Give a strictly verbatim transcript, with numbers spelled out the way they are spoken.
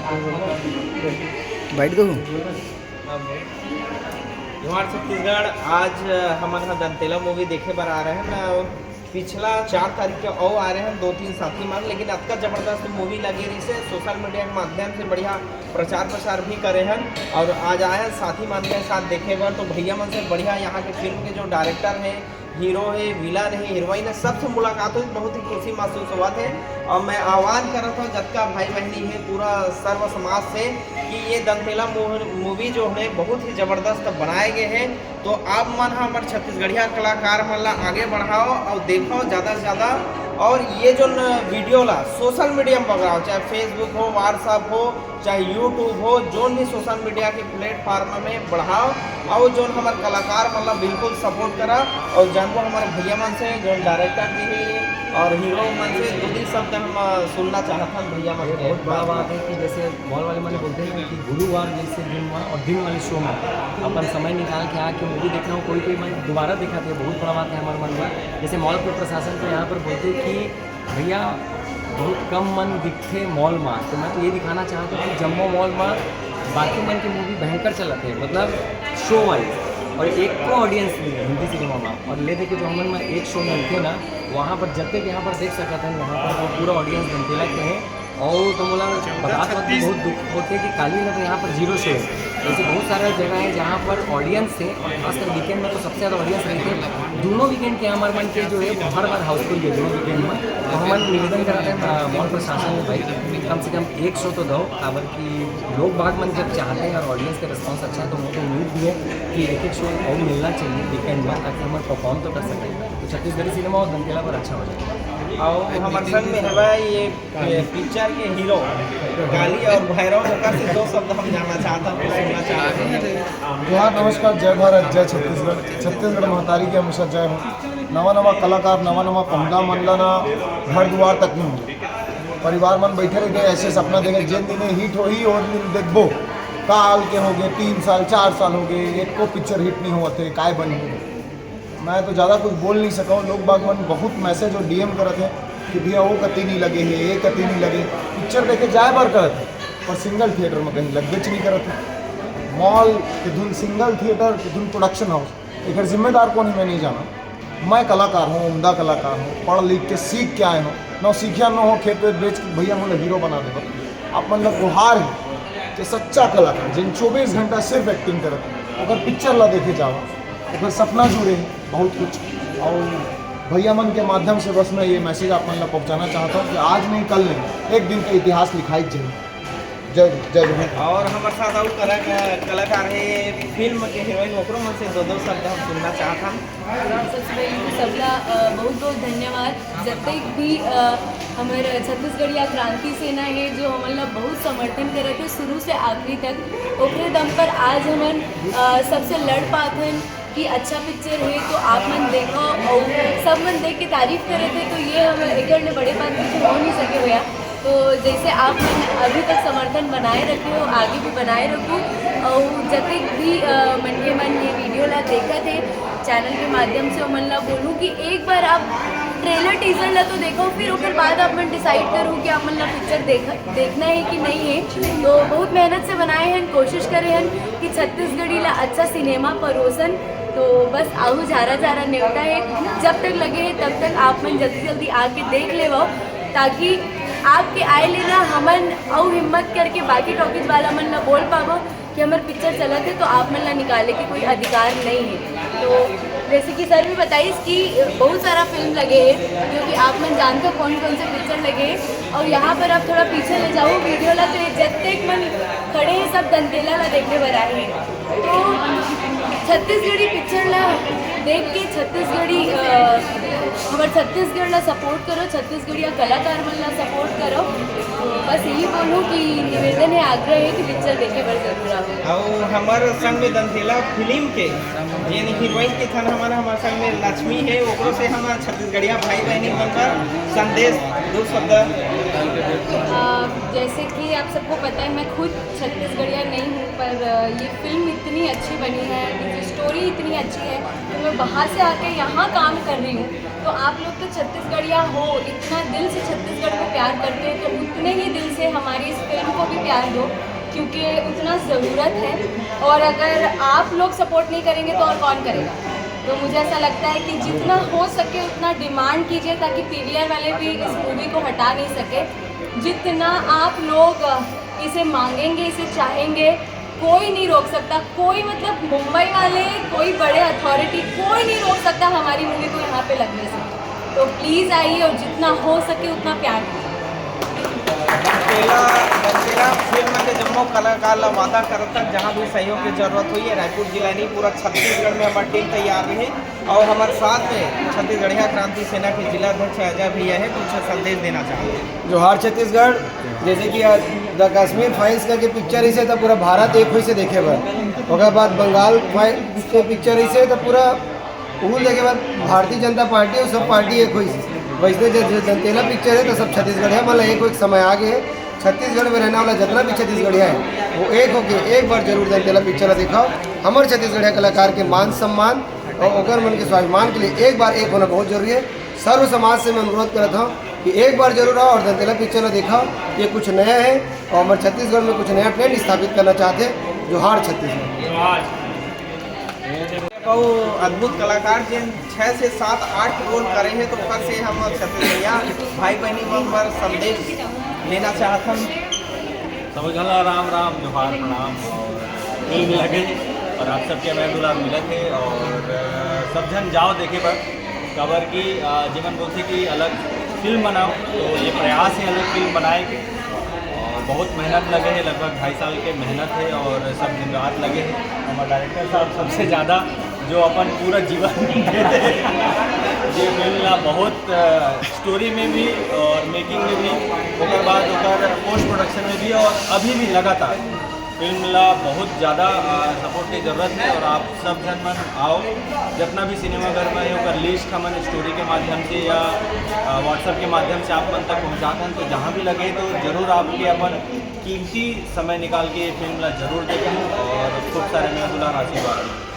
बैठ गो। जोहार छत्तीसगढ़। आज हमन ह दंतेला मूवी देखे बर आ रहे हैं। पिछला चार तारीख के अउ आ रहे हैं दो तीन साथी मन, लेकिन अतका जबरदस्त मूवी लगे रहिसे, सोशल मीडिया के माध्यम से बढ़िया प्रचार प्रसार भी करे हन। और आज आए हैं साथी मन के साथ देखे बर, तो भैया मन से बढ़िया यहाँ के फिल्म के जो डायरेक्टर हैं, हीरो है, विलन है, हीरोइन है, सबसे मुलाकात हुई, बहुत ही खुशी महसूस होवत है। और मैं आह्वान करत हूँ जतका भाई बहनी है, पूरा सर्व समाज से, कि ये दंतेला मूवी जो है बहुत ही जबरदस्त बनाए गए हैं। तो आप मन ह हमर छत्तीसगढ़िया कलाकार मन ला आगे बढ़ाओ और देखो ज़्यादा से ज़्यादा। और ये जो वीडियो ला सोशल मीडिया में बगराओ, चाहे फेसबुक हो, व्हाट्सएप हो, चाहे यूट्यूब हो, जोन भी सोशल मीडिया के प्लेटफॉर्म में बढ़ाओ। और जोन हमर कलाकार मन ला बिल्कुल सपोर्ट करा। और जानबो हमर भैया मन से, जोन डायरेक्टर जी ही और हीरो मन से दो दिन शब्द हम सुनना चाहत हन भैया मन ये के। बहुत बड़ा बात है कि जैसे मॉल वाले मन बोलते हैं कि गुरुवार जैसे दिन में और दिन वाले शो में अपन समय निकाल के आके मूवी देखना हो, कोई कोई मन दोबारा देखा थे, बहुत बड़ा बात है हमारे मन में। जैसे मॉल के प्रशासन को यहाँ पर बोलते कि भैया बहुत कम मन दिखे मॉल में, तो मैं तो ये दिखाना चाहता हूँ कि जम्बो मॉल में बाकी मन की मूवी भयंकर चलत है, मतलब शो वाइज, और एक को ऑडियंस नहीं है हिंदी सिनेमा में। और ले देखे जो हमन में एक शो मिलते ना, वहाँ पर जब तक यहाँ पर देख सकते हैं, वहाँ पर वो पूरा ऑडियंस दंतेला के हैं। और तो मोला बता बहुत दुख होते कि काली ना तो यहाँ पर जीरो शो है। ऐसे बहुत सारे जगह है जहाँ पर ऑडियंस है, और खासकर वीकेंड में तो सबसे ज़्यादा ऑडियंस रहते हैं। दोनों वीकेंड के हमारे मन के जो है वो हर बार हाउसफुल है दोनों वीकेंड में। तो हमन निवेदन करत हैं, अ, मॉल प्रशासन में भाई कम से कम एक शो तो दो, काबर कि लोग बाग मन जब चाहते हैं और ऑडियंस का रिस्पॉन्स अच्छा है तो मुझे उम्मीद भी है कि एक एक शो और मिलना चाहिए वीकेंड में, ताकि हम परफॉर्म तो कर सकें, तो छत्तीसगढ़ी सिनेमा और दंतेला पर अच्छा हो जाए। और हमारे संग में है भाई ये ये पिक्चर के हीरो काली और भैरव, ओकर से दो शब्द हम जानना चाहत हन, सुनना चाहत हन। जोहार, नमस्कार, जय भारत, जय छत्तीसगढ़। छत्तीसगढ़ महतारी के हमेशा जय हो। नवा नवा कलाकार, नवा नवा पहुंचा मन ला ना घर दुआर तक नहीं हो। परिवार मन बैठे रह गए, ऐसे सपना देखे, जिन दिन हिट होही और दिन देखबो। काल के हो गए, तीन साल, चार साल हो गए, एको पिक्चर हिट नहीं होते, काय बनी? मैं तो ज़्यादा कुछ बोल नहीं सकूँ। लोग बाग मन बहुत मैसेज और डीएम करत हैं कि भैया वो कति नहीं लगे है, ये कति नहीं लगे। पिक्चर देखे जाए बर करत है, पर सिंगल थिएटर में कहीं लगबे च नहीं करत है। मॉल के धुन सिंगल थिएटर के धुन प्रोडक्शन हाउस, एकर जिम्मेदार कौन है मैं नहीं जाना। मैं कलाकार हूँ, उम्दा कलाकार हूँ, पढ़ लिख के सीख के आए हूँ, नौसिखिया न हो, खेत वेत बेच के भैया मोला हीरो बना देबो। आप मन ला गुहार है कि सच्चा कलाकार जिन चौबीस घंटा सिर्फ एक्टिंग करत है, ओकर पिक्चर ला देखे जावा, ओकर सपना जुड़े है बहुत कुछ। और भैया मन के माध्यम से बस मैं ये मैसेज आप मन ला पहुँचाना चाहता हूँ कि आज नहीं कल नहीं, एक दिन का इतिहास लिखाई जाए। जय जय जवान। और हमारे साथ और कला-, कलाकार है फिल्म के हीरोइन, ओकरो मन से दो दो शब्द हम सुनना चाहत हन। सबसे पहले तो सबला, अ, बहुत बहुत धन्यवाद, जतेक भी, अ, हमर छत्तीसगढ़िया क्रांति सेना है जो हमन ला बहुत समर्थन करत है शुरू से आखिरी तक, ओकरे दम पर आज हमन, अ, सबसे लड़ पात हन कि अच्छा पिक्चर है तो आप मन देखो और सब मन देख के तारीफ करे थे, तो ये हम एकर ले बड़े बात कुछ हो नहीं सके भैया। तो जैसे आप मन अभी तक समर्थन बनाए रखे हो, आगे भी बनाए रखो। और जतेक भी, अ, मनखे मन ये वीडियो ला देखत हे चैनल के माध्यम से, ओमन ला बोलूँ कि एक बार आप ट्रेलर टीजर ला तो देखो, फिर ओकर बाद आप मन डिसाइड करो कि आप मन ला पिक्चर देख, देखना है कि नहीं है। तो बहुत मेहनत से बनाए हन, कोशिश करे हन कि छत्तीसगढ़ी ला अच्छा सिनेमा परोसन। तो बस आहू झारा झारा नेवता है, जब तक लगे है तब तक आप मन जल्दी जल्दी आके देख लेवो, ताकि आपके आए ले ना हमन अउ हिम्मत करके बाकी टॉकीज वाला मन ला बोल पाबो कि हमर पिक्चर चलत है, तो आप मन ला निकाले के कोई अधिकार नहीं है। तो जैसे कि सर भी बताइस कि बहुत सारा फिल्म लगे है, जो कि आप मन जानते हो कौन कौन से पिक्चर लगे है। और यहाँ पर आप थोड़ा पीछे ले जाओ वीडियो ला, तो ये जत्तेक मन खड़े हैं, सब दंतेला ला देखने बर आए हैं। तो छत्तीसगढ़ी पिक्चर ला देख के छत्तीसगढ़ी, अ, हमर छत्तीसगढ़ ला सपोर्ट करो, छत्तीसगढ़िया कलाकार मन ला सपोर्ट करो। बस यही बोलूँ कि निवेदन है, आग्रह है कि पिक्चर देखे बर जरूर आओ। अउ हमर संग में दंतेला फिल्म के जेन हीरोइन के थन हमन, हमर संग में लक्ष्मी है, ओकरो से हमर छत्तीसगढ़िया भाई बहनी मन बर संदेश दो शब्द। अ, जैसे कि आप सबको पता है, मैं खुद छत्तीसगढ़िया नहीं हूँ, पर, अ, ये फिल्म इतनी अच्छी बनी है, ये स्टोरी इतनी अच्छी है, तो मैं वहाँ से आके यहाँ काम कर रही हूँ। तो आप लोग तो छत्तीसगढ़िया हो, इतना दिल से छत्तीसगढ़ को प्यार करते हैं, तो उतने ही दिल से हमारी इस फिल्म को भी प्यार दो, क्योंकि उतना ज़रूरत है। और अगर आप लोग सपोर्ट नहीं करेंगे, तो और कौन करेगा? तो मुझे ऐसा लगता है कि जितना हो सके, उतना डिमांड कीजिए, ताकि पीवीआर वाले भी इस मूवी को हटा नहीं सके। जितना आप लोग इसे मांगेंगे, इसे चाहेंगे, कोई नहीं रोक सकता। कोई, मतलब, मुंबई वाले, कोई बड़े अथॉरिटी, कोई नहीं रोक सकता हमारी मूवी को यहाँ पे लगने से। तो प्लीज़ आइए और जितना हो सके उतना प्यार दीजिए। दंतेला दंतेला फिल्म के जम्मो कलाकार ला वादा करत हन, जहाँ भी सहयोग के जरूरत होही, रायपुर जिला नहीं, पूरा छत्तीसगढ़ में हमर टीम तैयार रही। और हमर साथ में छत्तीसगढ़िया क्रांति सेना के जिला अध्यक्ष अजय भैया है, कुछ संदेश देना चाहते हैं। जोहार छत्तीसगढ़। जैसे कि द कश्मीर फाइल्स करके पिक्चर अइसे, तो पूरा भारत एक होइसे देखे बर। ओकर बाद बंगाल फाइल्स के पिक्चर अइसे, तो पूरा कुल देखे बर भारतीय जनता पार्टी और सब पार्टी एक होइसे। वैसने जब दंतेला पिक्चर है, तो सब छत्तीसगढ़िया मतलब एक होइके समय आ गए है। छत्तीसगढ़ में रहने वाला जितना भी छत्तीसगढ़िया है, वो एक होके एक बार जरूर दंतेला पिक्चर ला देखा। हमर छत्तीसगढ़िया कलाकार के मान सम्मान और ओकर मन के स्वाभिमान के लिए एक बार एक होना बहुत जरूरी है। सर्व समाज से मैं अनुरोध करत हूँ कि एक बार जरूर आओ और दंतेला पिक्चर ला देखा। ये कुछ नया है और हमर छत्तीसगढ़ में कुछ नया ट्रेंड स्थापित करना चाहते हैं। जोहार छत्तीसगढ़। बहु अद्भुत कलाकार, जिन छः से सात आठ रोल करे हैं, तो ओकर से हम छत्तीसगढ़िया भाई बहनी मन पर संदेश लेना चाहत हन। सबो झन ला राम राम, जोहार, प्रणाम। और फिल्म लगे और आप सबके मया दुलार मिलत हे और अ, सब झन जाओ देखे बर, काबर कि अ, जेमन बोलथे कि अलग फिल्म बनाओ, तो ये प्रयास है अलग फिल्म बनाए के। और बहुत मेहनत लगे है, लगभग ढाई साल के मेहनत है और सब दिन रात लगे है। हमारे डायरेक्टर साहब सबसे ज़्यादा जो अपन पूरा जीवन दे दे, ये फिल्म ला बहुत स्टोरी में भी और मेकिंग में भी, ओकर बाद ओकर पोस्ट प्रोडक्शन में भी और अभी भी लगातार फिल्म ला बहुत ज़्यादा सपोर्ट की ज़रूरत है। और आप सब झन मन आओ, जितना भी सिनेमाघर में है, ओकर लिस्ट हमन स्टोरी के माध्यम से या व्हाट्सएप के माध्यम से आप मन तक पहुँचात हन। तो जहाँ भी लगे, तो जरूर आपके अपन कीमती समय निकाल के ये फिल्म ला जरूर देखें और खूब सारे मया दुलार आशीर्वाद दें।